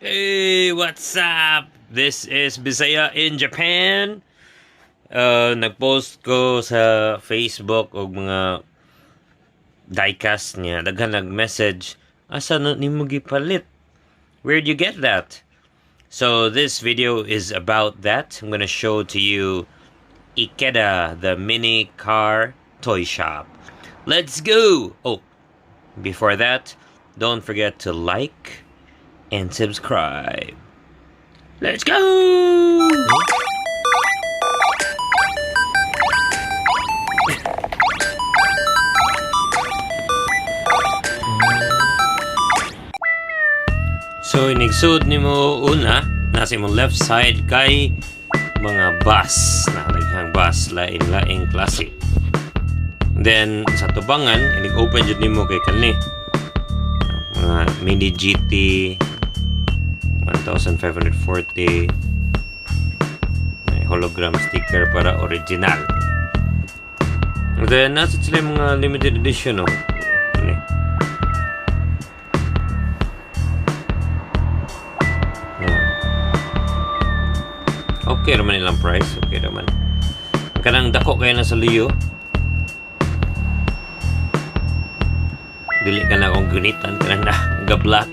Hey, what's up? This is Bisaya in Japan. Nagpost ko sa Facebook og mga diecast niya. Daghan nag-message. Asa na nimo gipalit? Where'd you get that? So this video is about that. I'm gonna show to you Ikeda, the mini car toy shop. Let's go! Oh, before that, don't forget to like and subscribe. Let's go! So, inigsud nimo una, nasa imong left side kay mga bus, na daghang bus, lain-laing klase. Then, sa tubangan, inig-open jud nimo kay kani. Mga mini GT 1540, may hologram sticker para original. And then, nasa sila yung mga limited edition, oh. Ano eh. Okay naman ilang price. Okay naman. Kanang dako kayo na sa Leo. Dili ka na akong gunitan. Kanang na ga black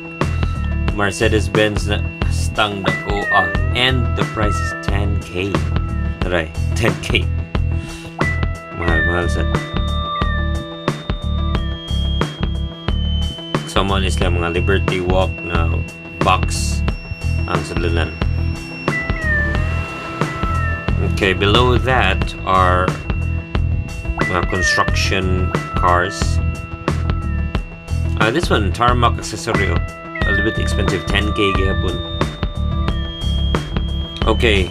Mercedes-Benz na stang dako. Ah, and the price is 10K. Aray, 10K. Mahal-mahal sa. So, mo ni sila mga Liberty Walk na box ang sadlanan. Okay, below that are mga construction cars. This one, tarmac accessory. Oh. A little bit expensive, 10K gihapon. Okay.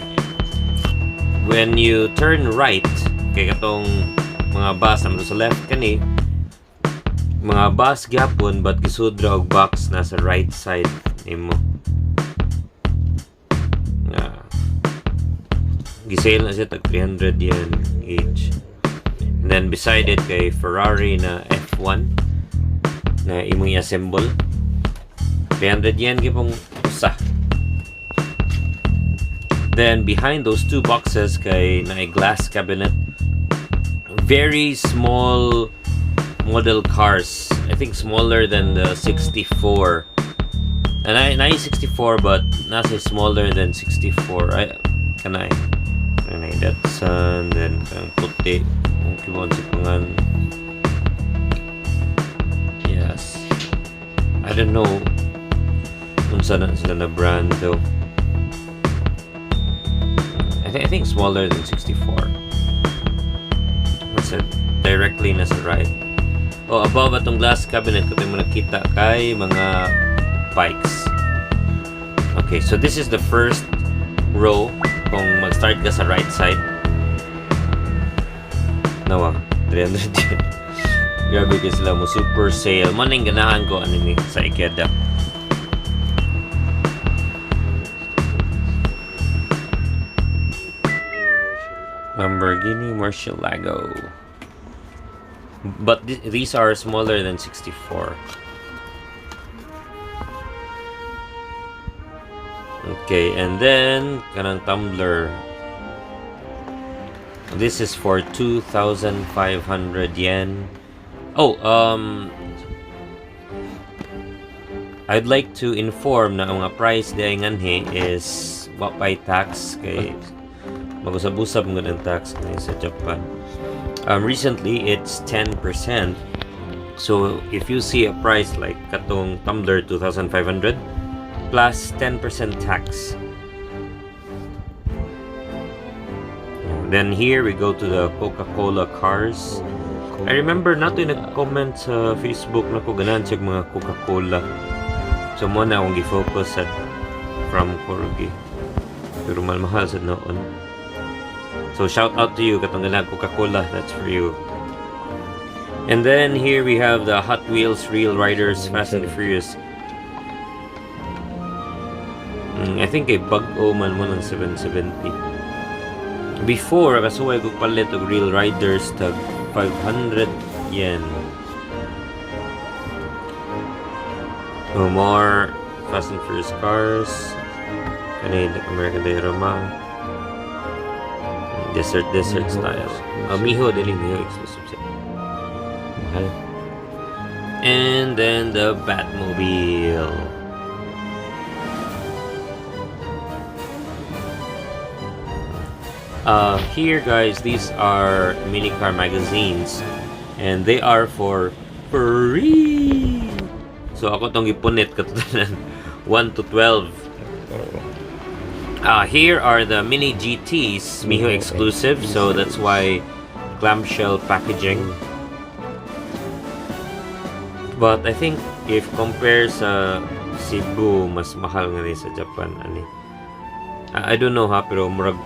When you turn right, kay katong mga bus naman sa left kani, mga bus gihapon but gisudra og box nasa right side nimo. Ah. Gisale na siya tag 300 yen each. And then beside it kay Ferrari na F1 na imong i-assemble. 300 yen gipong usa. Then behind those two boxes kay na glass cabinet. Very small model cars. I think smaller than the 64. And I 64, but nasa smaller than 64. I kanay. Kanay Datsun, then kanang puti. Kung kibon si pangan. Yes. I don't know unsa na sila na brand though. I think smaller than 64. Nasa directly nasa right. Oh, above atong glass cabinet kung mo nakita kay mga bikes. Okay, so this is the first row kung mag-start ka sa right side. Nawa, 300 yun. Grabe kay sila mo super sale. Mo ning ganahan ko anime sa Ikeda. Lamborghini Murcielago. But these are smaller than 64. Okay, and then kanang tumbler. This is for 2,500 yen. Oh, I'd like to inform na ang mga price di ay nganhi is wa pay tax kay mag-usab-usab man ang tax ngayon sa Japan. Recently, it's 10%. So, if you see a price like katong tumbler 2,500 plus 10% tax. Then here we go to the Coca-Cola cars. I remember nato yung nag-comment sa Facebook na ko ganahan siya mga Coca-Cola. So mo na akong gi-focus sa from Corgi. Pero mahal sa noon. So shout out to you katong ganahan Coca-Cola, that's for you. And then here we have the Hot Wheels Real Riders Fast and the Furious. I think kay bag-o man mo ng 770. Before, kasuway ko palit og Real Riders tag 500 yen. No more Fast and Furious cars. Kani American Diorama. Desert desert Miho style. Exclusive. Oh, Miho, dili Miho exclusive siya. Mahal. And then the Batmobile. Here, guys, these are minicar magazines, and they are for free. So ako tong gipunit katong 1 to 12. Here are the Mini GTs, Miho Miho exclusive, so that's why clamshell packaging. But I think if compare sa Cebu, mas mahal nga ni sa Japan ani. I don't know ha, pero murag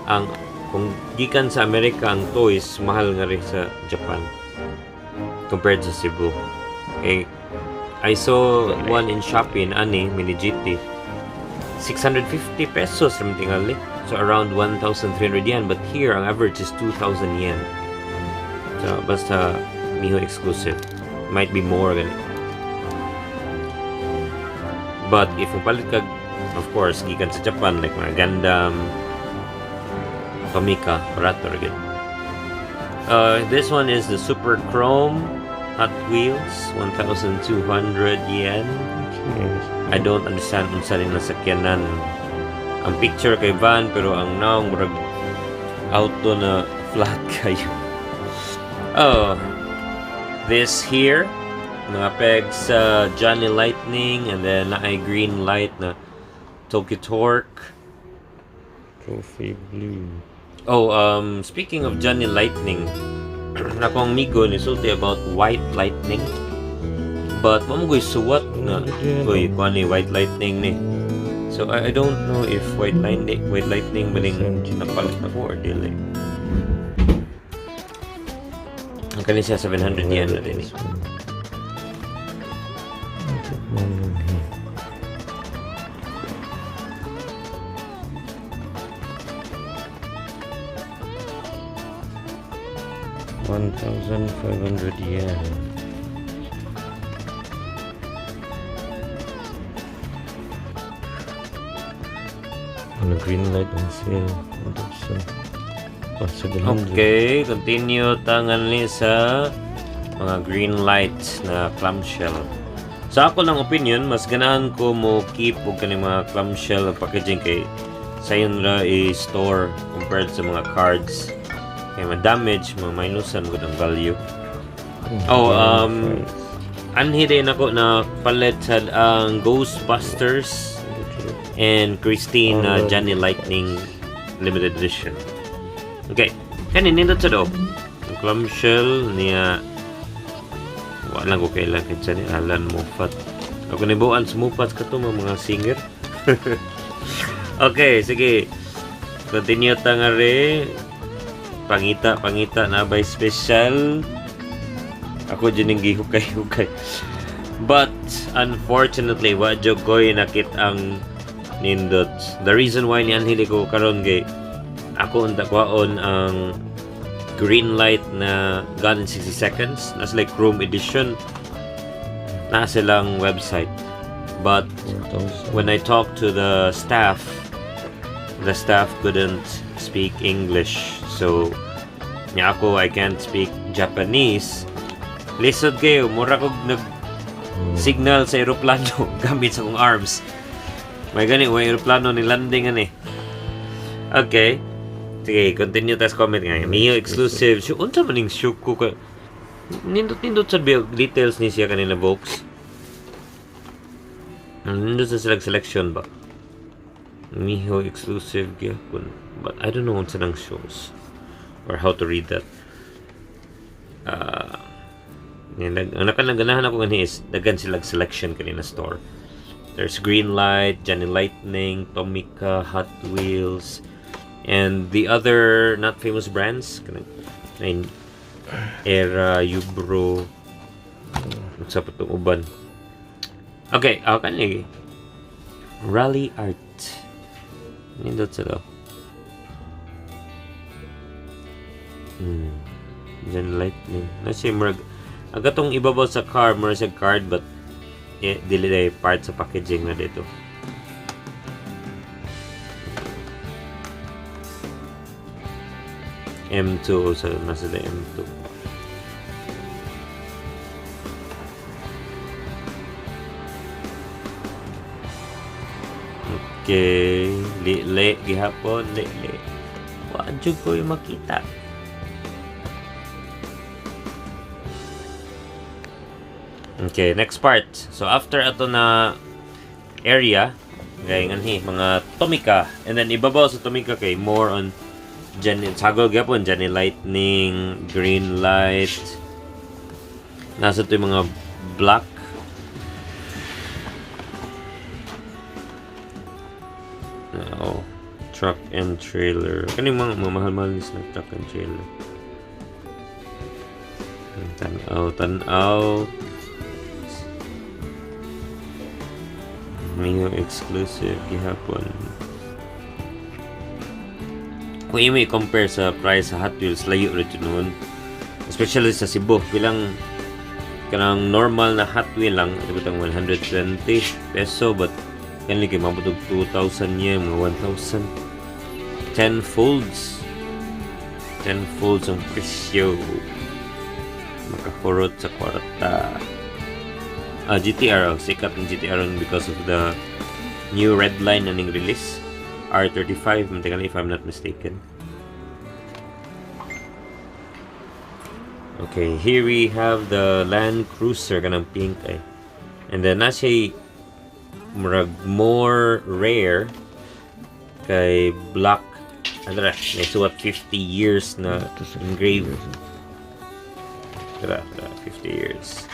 ang kung gikan sa Amerika ang toys, mahal nga rin sa Japan compared sa Cebu. Okay. I saw one in Shopee ani Mini GT, 650 pesos ra man tingali. So around 1,300 yen, but here ang average is 2,000 yen. So basta Miho exclusive. Might be more gani. But if palit kag, of course, gikan sa Japan, like mga Gundam, Tomica, barato ra gyud. This one is the Super Chrome Hot Wheels, 1,200 yen. I don't understand unsa rin nasakyanan. Ang picture kay van, pero ang naong murag auto na flat kayo. Oh, this here, mga pegs sa Johnny Lightning and then naay green light na Tokyo Torque. Trophy blue. Oh, speaking of Johnny Lightning, akong amigo ni sulti about White Lightning. But wa mo ko'y suwat na ko'y kuan ni White Lightning ni. So I don't know if White Lightning ba ning napalit nako or dili. Ang kani siya 700 yen na din eh. This one. One here. 1,500 yen. On a green light on sale. 1,000. Oh, 700. Okay, continue tangan ni sa mga green light na clamshell. Sa ako lang opinion, mas ganahan ko mo keep og kaning mga clamshell ang packaging kay sayon ra i-store compared sa mga cards. Kay ma-damage, ma-minusan gud ang value. Oh, anhi din ako na palit sa ang Ghostbusters and Christine Johnny Lightning limited edition. Okay, kani nindot sa do. Ang clamshell niya, wala ko kailan kinsa ni Alan Moffat. Ako ni buwan sa Moffat kato mga singer. Okay, sige. Continue ta nga re. Pangita, pangita na by special. Ako dyan yung gihukay-hukay. But, unfortunately, wa jud ko'y nakit ang nindot. The reason why ni anhili ko karon kay ako unta kwaon ang green light na Gone in 60 Seconds. Nasa like Chrome edition. Nasa silang website. But 4,000. When I talked to the staff couldn't speak English. So, nya ako, I can't speak Japanese. Lisod kayo, mura kog nag signal sa eroplano gamit sa akong arms. May gani, way eroplano ni landing ani. Okay. Sige, continue tas comment nga. Miho exclusive. Shu, unsa man ning Shuku ka? Nindot-nindot sa details ni siya kanina, folks. Nindot sa silang selection ba? Miho exclusive gyapon. But I don't know unsa nang shows or how to read that. Ang nakanaganahan ako gani is daghan sila selection kanina store. There's Green Light, Johnny Lightning, Tomica, Hot Wheels, and the other not famous brands. Kanang ay Era, Yubro, sa patong uban. Okay, ako kani. Rally Art. Nindot sa daw. Johnny Lightning. Na si murag ang katong ibabaw sa car, murag sa card, but Eh, dili diay part sa packaging na dito. M2, so nasa the M2. Okay, li gihapon, li li. Wa jud ko yung makita. Okay, next part. So after ato na area, kay nganhi mga Tomica, and then ibabaw sa Tomica kay more on Jenny, sagol gyapon Jenny Lightning, Green Light. Nasa to yung mga black. Oh, truck and trailer. Kani mga mahal-mahal ni sila truck and trailer. Tanaw, tanaw. Mio exclusive gihapon. Kung imo i-compare sa price sa Hot Wheels, layo ra jud nuon. Especially sa Cebu, bilang kanang normal na Hot Wheel lang, ito bitang 120 peso, but kanili kay mabot og 2,000 yen, mga 1,000. 10 folds. 10 folds ang presyo. Makahurot sa kwarta. Ah, GTR, oh, sikat ng GTR on because of the new red line na ning release. R35, if I'm not mistaken. Okay, here we have the Land Cruiser, kanang pink ay. And then na siya murag more rare kay black, ano ra, may suwat 50 years na engraved. Tara, tara, 50 years.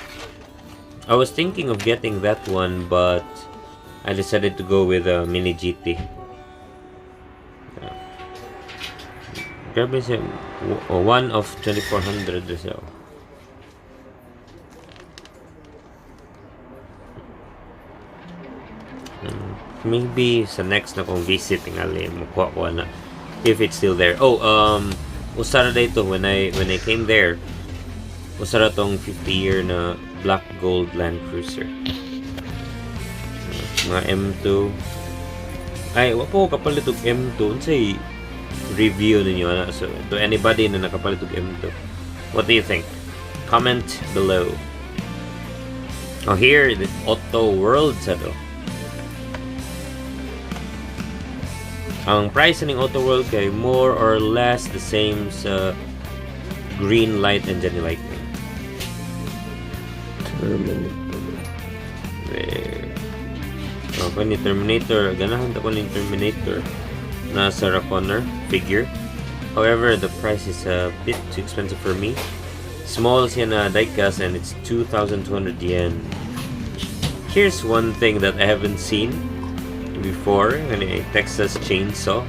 I was thinking of getting that one, but I decided to go with a Mini GT. Yeah. Grabe siya. 1 of 2400 na siya. Maybe sa next na kong visit tingali mukuha ko na if it's still there. Oh, usa ra dito when I came there. Usa ra tong 50 year na black gold Land Cruiser. Mga M2. Ay, wa po ko kapalit og M2. Unsay review ninyo ana? So, to anybody na nakapalit og M2, what do you think? Comment below. Oh, here, the Auto World sa to. Ang price ning Auto World kay more or less the same sa Green Light and Jenny Lightning. Terminator. There. Oh, ni Terminator. Ganahan ta ko ni Terminator na Sarah Connor figure. However, the price is a bit too expensive for me. Small siya na diecast and it's 2,200 yen. Here's one thing that I haven't seen before. Ano, Texas Chainsaw.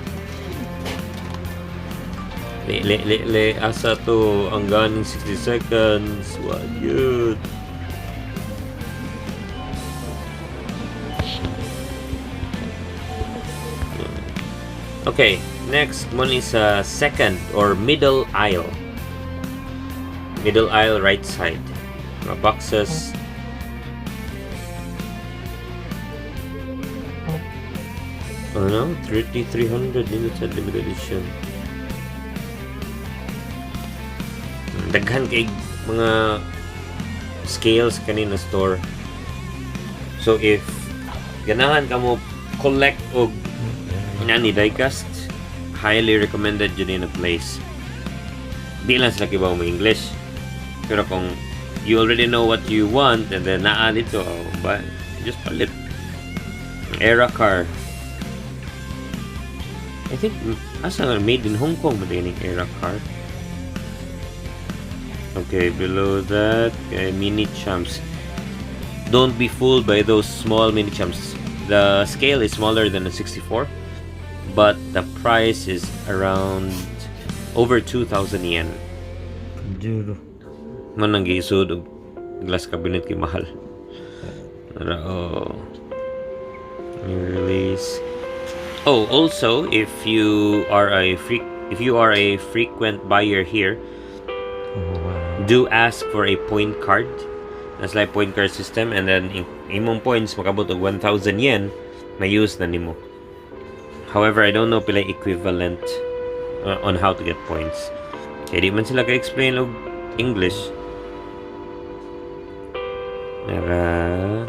Le, le, le, le, asa to ang ganing 60 seconds. What yun? Okay, next one is a second or middle aisle. Middle aisle, right side. Mga boxes. Oh no, 3,300 limited, limited edition. Daghan kay mga scales kanina store. So if ganahan ka mo collect og inani diecast, highly recommended jud in a place. Di lang sila kibaw mo English. Pero kung you already know what you want and then naa dito, oh, but just palit. Era car. I think asa nga made in Hong Kong ba ning era car? Okay, below that, okay, mini champs. Don't be fooled by those small mini champs. The scale is smaller than a 64, but the price is around over 2,000 yen. Juro. Man ang giisod og glass cabinet kay mahal. Ara, oh. New release. Oh, also, if you are a frequent buyer here, Oh, wow. do ask for a point card. That's like point card system, and then imong points makabot og 1,000 yen, ma-use na nimo. However, I don't know pila equivalent on how to get points. Kaya di man sila ka-explain og English. Nara,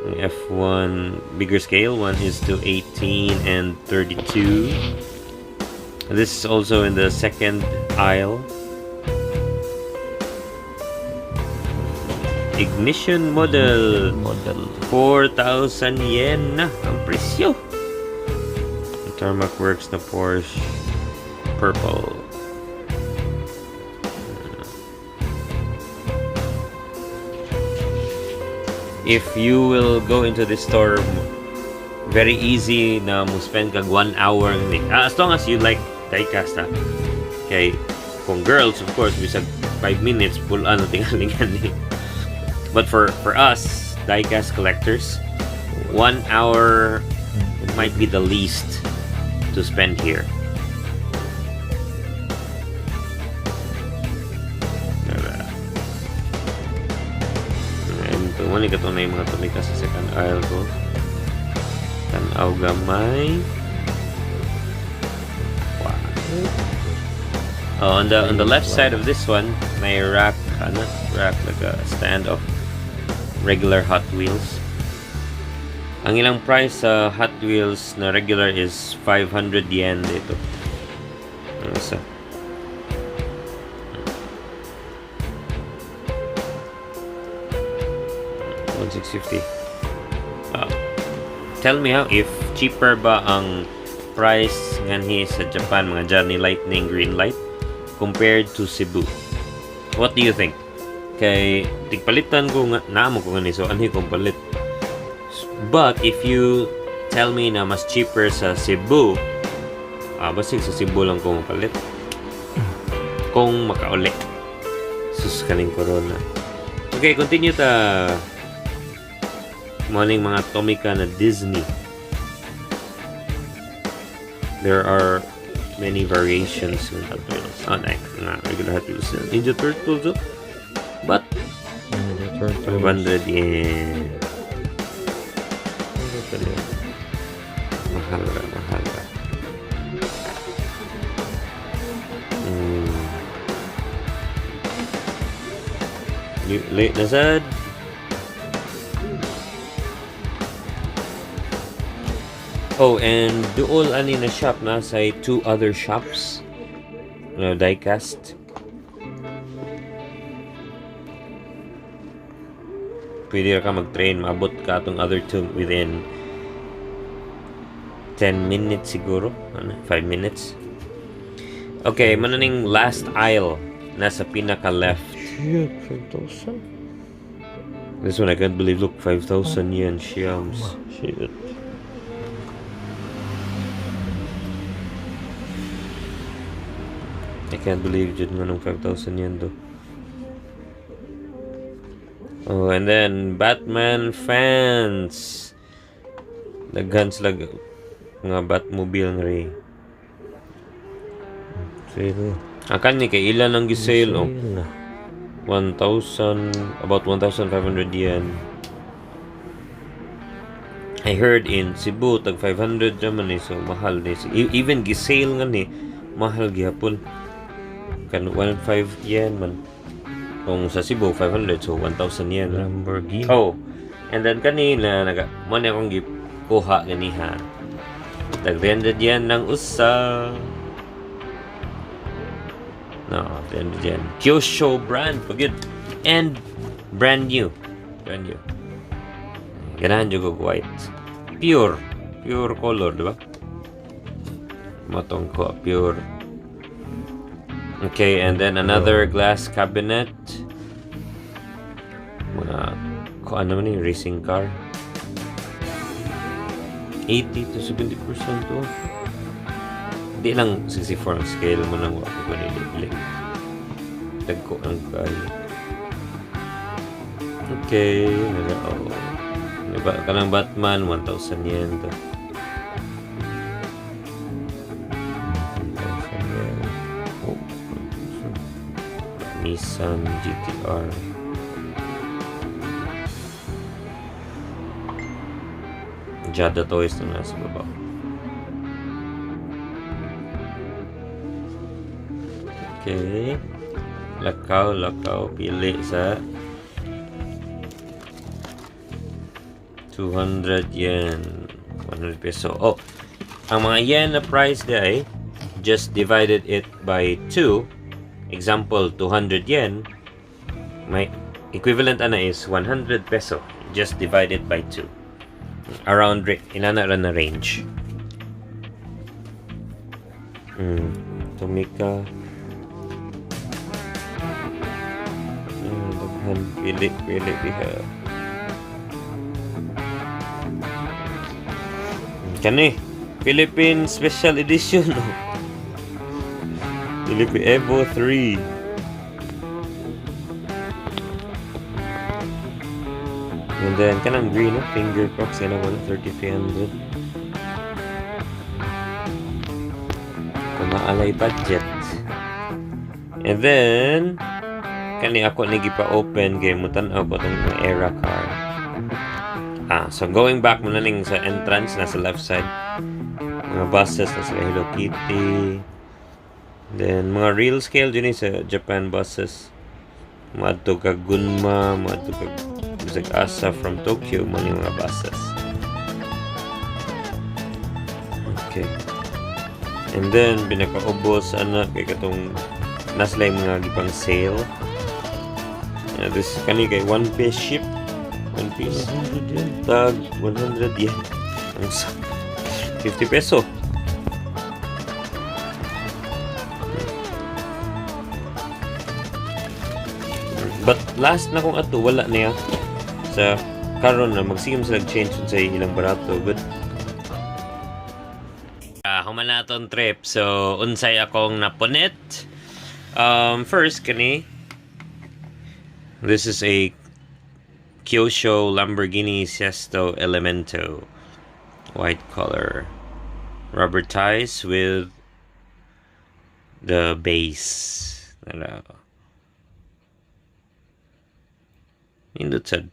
ang F1 bigger scale, 1 is to 18 and 32. This is also in the second aisle. Ignition model. Model. 4,000 yen na ang presyo. Tarmac Works na Porsche purple. If you will go into this store, very easy na mo spend kag 1 hour ni. Ah, as long as you like diecast, ah. Kay kung girls, of course, bisag 5 minutes pull ano tingalingan ni. But for us diecast collectors, 1 hour might be the least to spend here. Tara. And ito, wala ka na yung mga Tomica sa second aisle ko. Tanaw gamay. Wow. Oh, on the left side of this one, may rack, ano, rack like a stand of regular Hot Wheels. Ang ilang price sa Hot Wheels na regular is 500 yen dito. Ang isa. 1,650. Ah, tell me how if cheaper ba ang price nganhi sa Japan, mga Johnny Lightning Green Light, compared to Cebu. What do you think? Kay tigpalitan ko nga naamo ko ngani, so anhi kong palit. But if you tell me na mas cheaper sa Cebu, ah, basig sa Cebu lang ko mapalit. Kung makauli. Sus, kaning corona. Okay, continue ta. Morning mga Tomica na Disney. There are many variations in Hot Wheels. Oh, like, nga, regular Hot Wheels. Ninja Turtles, oh. But, Ninja Turtles. 500 yen. Mahal ra, mahal ra. Late na sad. Oh, and duol ani na shop na sa two other shops. No, diecast. Pwede ra ka mag-train, maabot ka atong other two within 10 minutes siguro. Ano, 5 minutes. Okay, mao na ning last aisle nasa pinaka left. Shit, 5,000? This one I can't believe. Look, 5,000 yen shams. Shit. I can't believe jud nga nung 5,000 yen do. Oh, and then Batman fans. Daghan sila nga Batmobile nga rin. Sale. Akan ni kay ilan ang gisale, oh. Sale na. 1,000, about 1,500 yen. I heard in Cebu tag 500 naman eh, so mahal ni. Even gisale nga ni mahal gihapon. Kan 1.5 yen man. Kung sa Cebu 500, so 1,000 yen. Lamborghini. Oh. And then kanina naga mo na akong gikuha ganiha. Tag 300 yen ng usa. No, 300 yen. Kyosho brand pagid. And brand new. Brand new. Ganahan jud og white. Pure. Pure color, di ba? Matong ko pure. Okay, and then another glass cabinet. Mga ko ano man ni racing car. 80 to 70% off. Di lang 64 ang scale mo nang wa ko ni. Dagko ang kayo. Okay, naga oh. Diba, kanang Batman 1,000 yen to. 1,000 yen. Oh, 1,000. Nissan GTR. Jada Toys na nasa baba. Okay. Lakaw, lakaw. Pili sa 200 yen. 100 peso. Oh, ang mga yen na price diay, just divided it by 2. Example, 200 yen. May equivalent ana is 100 peso. Just divide it by 2. Around inana ra na range. Tomica. Daghan pili pili diha. Kani Philippine Special Edition. Philippine Evo 3. And then kanang green, no? Finger crocs yan ang 3300. Kung maalay budget. And then kani ako ni gipa-open kay mutan-aw ko tong mga era car. Ah, so going back muna ning sa entrance nasa left side. Mga buses na sila Hello Kitty. Then mga real scale din sa Japan buses. Moadto kag Gunma, moadto kag bisag asa from Tokyo man yung mga buses. Okay. And then pinakaubos ana kay katong nasa yung mga gipang sale. Yeah, this kani kay one piece ship. One piece. 100 yen. Tag 100 yen. Ang 50 peso. But last na kong ato wala niya sa karon na magsigim sila change sa ilang barato, but human na atong trip, so unsay akong napunit. First kani, this is a Kyosho Lamborghini Sesto Elemento, white color, rubber ties with the base. Ano. Nindot sad.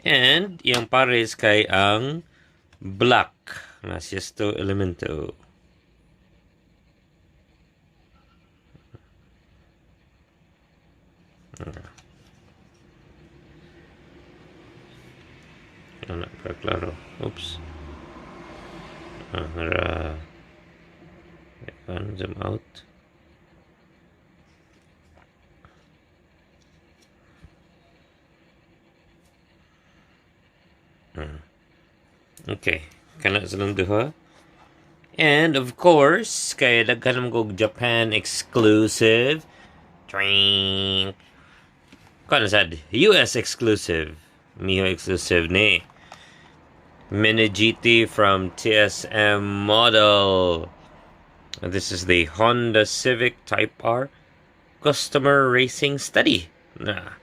And yung pares kay ang black na Sesto Elemento. Ano, para klaro. Oops. Ah, nara. Zoom out. Okay. Kana silang duha. And of course, kay daghan man kog Japan exclusive. Twink. Kana sad US exclusive. Miho exclusive ni Mini GT from TSM model. This is the Honda Civic Type R Customer Racing Study. Nah.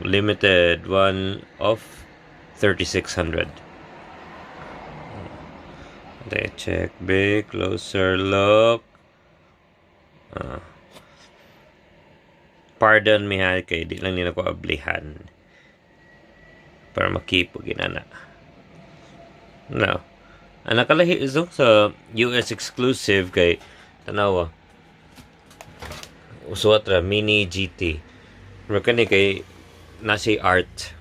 Limited one of 3600. Okay, check big closer look. Pardon me ha, kay di lang nila ko ablihan para makipo ginana. No. Ang nakalahi iso sa US exclusive kay tanawa. Usuat ra Mini GT. Pero kani kay nasi art.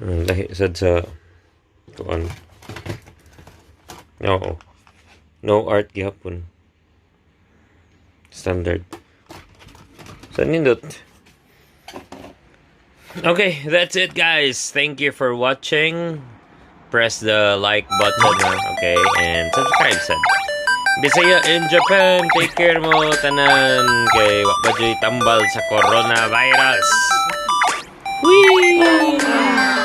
Lahi sad sa kuan. Oo. No art gihapon. Standard. Sa nindot. Okay, that's it, guys. Thank you for watching. Press the like button, okay, and subscribe sad. Bisaya in Japan, take care mo tanan kay wa pa tambal sa coronavirus. Whee!